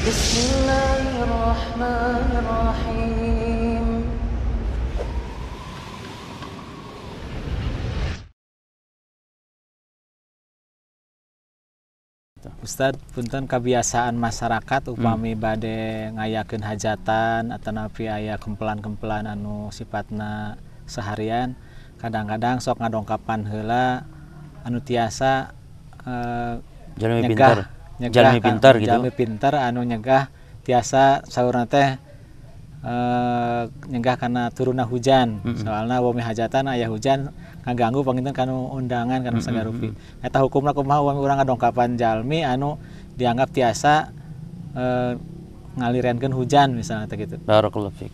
Bismillahirrahmanirrahim. Ustad, punten kebiasaan masyarakat upami bade ngayakeun hajatan atau napi aya kempelan-kempelan anu sifatna seharian, kadang-kadang sok ngadongkapan heula anu tiasa jalmi nyegah pintar. Nyegah Jalmi pintar gitu. Jalmi pintar anu nyegah tiasa saurna teh nyegah karena turunna hujan. Soalna wami hajatan aya hujan ngaganggu panginten kanu undangan kanu sagarupi. Eta hukumna kumaha wami urang ngadongkapan jalmi anu dianggap tiasa ngalirenkeun hujan misalnya teh gitu. Barakallahu fiik.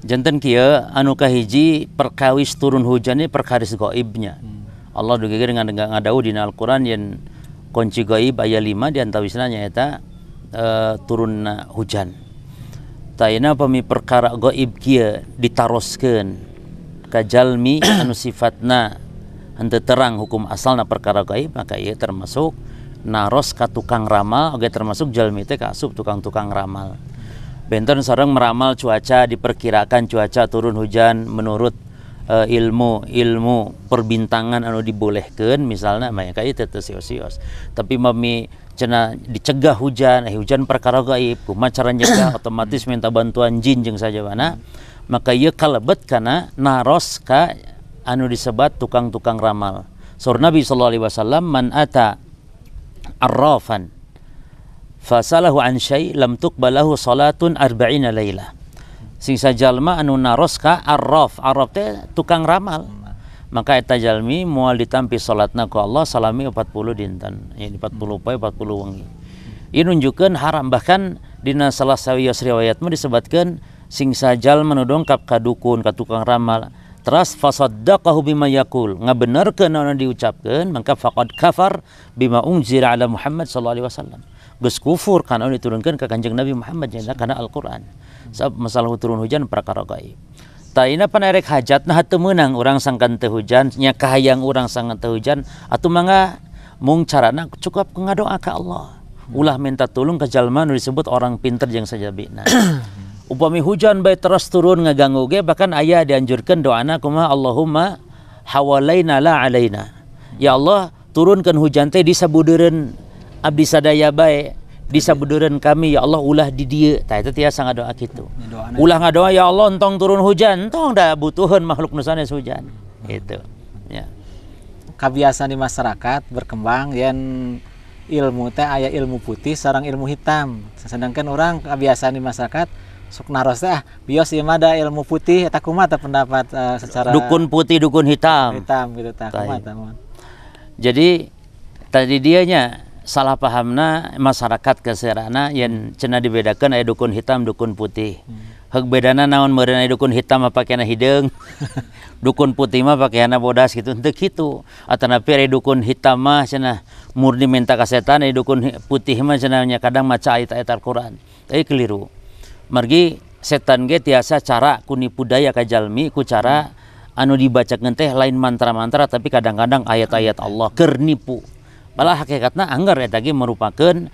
Janten kieu anu kahiji perkawis turun hujan ini perkawis gaibnya. Allah dugi ngadau dina Al-Qur'an yen kunci gaib aya 5 di antawisna nyaeta turunna hujan. Tayna pami perkara gaib kieu ditaroskeun ka jalmi anu sifatna henteu terang hukum asalna perkara gaib, maka ieu termasuk naros ka tukang ramal oge termasuk jalmi teh kaasup tukang-tukang ramal. Benten sareng meramal cuaca, diperkirakan cuaca turun hujan menurut ilmu perbintangan anu dibolehkeun misalnya, maka ieu teh teu sios-sios. Tapi mami cenah dicegah hujan, hujan perkara gaib, kumaha cara nyegah otomatis minta bantuan jin jeung sajabana, maka ieu kalebet kana naros ka anu disebat tukang-tukang ramal. Saur Nabi sallallahu alaihi wasallam, man ata arrafan fasalahu an syai lam tuqbalahu salatun arba'ina lailah. Sing sajalma anu naros ka arraf, arraf teh tukang ramal, maka eta jalmi moal ditampi salatna ku Allah salami 40 dinten, ya 40 poe 40 wengi. Ieu nunjukkeun haram, bahkan dina salah sawios riwayat mah disebatkeun sing sajalma nu dongkap ka dukun ka tukang ramal teras fasaddaqahu bima yaqul, ngabenerkeun anu diucapkeun, maka faqad kafar bima unzila ala Muhammad sallallahu alaihi wasallam. Geus kufur kana anu diturunkeun ka Kanjeng Nabi Muhammad nya kana Al-Qur'an. Sabab masalah turun hujan perkara gaib. Taina pan erek hajatna teu meunang urang sangkan teu hujan, nya kahayang urang sangkan teu hujan, atuh mangga mung carana cukup ngadoa ka Allah. Ulah minta tulung ka jalma nu disebut orang pinter jeung sajabina. Upami hujan bae terus turun ngaganggu ge, bahkan aya dianjurkeun doana kumaha, Allahumma hawalaina la alaina. Ya Allah, turunkeun hujan teh di sabudeureun abdi sadaya bae, di sabudeureun kami ya Allah, ulah di dieu. Tah eta tiasa ngadoa kitu. Ulah ngadoa ya Allah entong turun hujan, entong da butuheun makhluk nu sanes hujan. Gitu. Ya. Kabiasaan di masyarakat berkembang yen ilmu teh aya ilmu putih sareng ilmu hitam. Sedangkan orang kebiasaan di masyarakat sok naros teh, ah bios ieu mah da ilmu putih, eta kumaha teh pendapat secara dukun putih dukun hitam. Hitam gitu tah kumaha tah. Jadi tadi dianya salah pahamna masyarakat keserana yang cenah dibedakan aya dukun hitam dukun putih. Heug bedana naon meureun aya dukun hitam mah pakena hideung, dukun putih mah pakena bodas gitu, henteu kitu. Atanapi aya dukun hitam mah cenah murni minta ka setan, aya dukun putih mah cenah nya kadang maca ayat-ayat Al-Qur'an. Tapi keliru. Margi setan ge tiasa cara ku nipu daya ka jalmi ku cara anu dibacakeun teh lain mantra-mantra tapi kadang-kadang ayat-ayat Allah keur nipu. Malah hakikatna anggar eta ge merupakan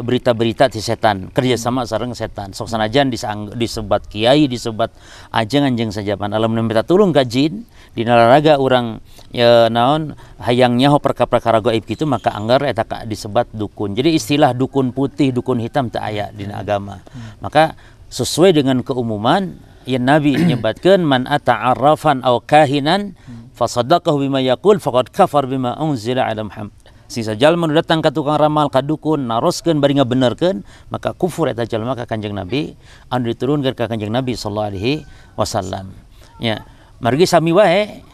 berita-berita ti setan, kerjasama sareng setan. Sok sanajan disebat kiai, disebat ajeng-anjeng sajaban. Alam minta tulung ka jin, dina laraga urang ya, naon hayang nyaho perkara-perkara gaib kitu, maka anggar eta disebat dukun. Jadi istilah dukun putih, dukun hitam teu aya dina agama. Maka sesuai dengan keumuman yang Nabi nyebatkeun man ata'arrafan aw kahinan fasaddaqahu bima yaqul faqad kafar bima unzila ala Muhammad. Sisa jalma nu datang ka tukang ramal ka dukun naroskeun bari ngabenerkeun, maka kufur eta jalma ka Kanjeng Nabi anu diturunkeun ka Kanjeng Nabi sallallahu alaihi wasallam. Ya, margi sami wae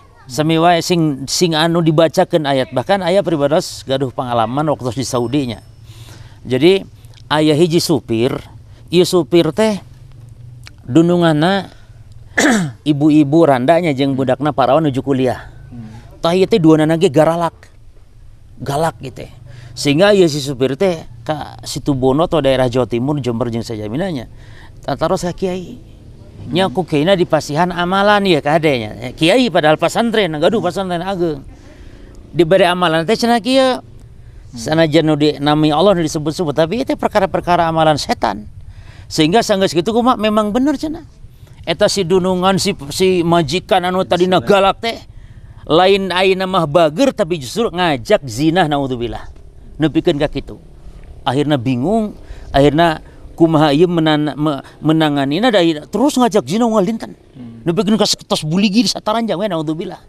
sing anu dibacakeun ayat, bahkan aya pribados gaduh pengalaman waktu di Saudi nya. Jadi aya hiji supir, ieu supir teh dununganna ibu-ibu randanya jeung budakna parawan nuju kuliah. Tah ieu teh duanana ge garalak. Galak gitu. Sehingga ieu si supir teh ka Situbondo atau daerah Jawa Timur Jember jeung sajaminanya. Taros ka kiai. Nya ku kiaina dipasihan amalan ieu kadenya. Kiai padahal pasantren, gaduh pasantren ageung. Dibere amalan teh cenah kieu. Sanajan nu di nami Allah nu disebut-sebut, tapi itu perkara-perkara amalan setan. Sehingga sanggeus kitu kumaha memang bener cenah. Eta si dunungan si majikan anu tadina galak teh lain ayeuna mah bager tapi justru ngajak zina naudzubillah. Nepikeun ka kitu. Akhirna bingung, akhirna kumaha ieu menanganina da terus ngajak zina unggal dinten. Nepikeun ka tos buligi sataranjang we naudzubillah.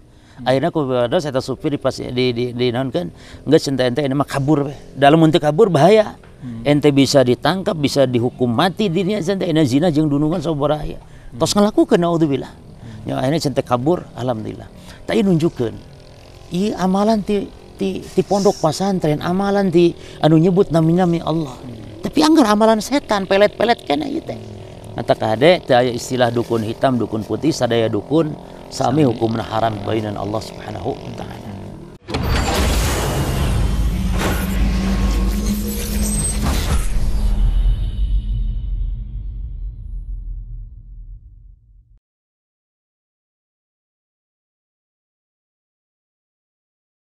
Akhirna ku pada eta supir di naonkeun geus ente ente mah kabur we. Dalam mun teu kabur bahaya. Ente bisa ditangkap, bisa dihukum mati dirinya ente ena zina jeung dunungan sabaraha. Tos ngalakukeun naudzubillah. Ya akhirnya ente kabur alhamdulillah. Tah ieu nunjukkeun ieu amalan ti pondok pasantren, amalan ti anu nyebut nami-nami Allah. Tapi anggar amalan setan pelet-pelet kana ieu teh. Mata kade teu aya istilah dukun hitam, dukun putih, sadaya dukun sami hukumna haram bainan Allah Subhanahu wa taala.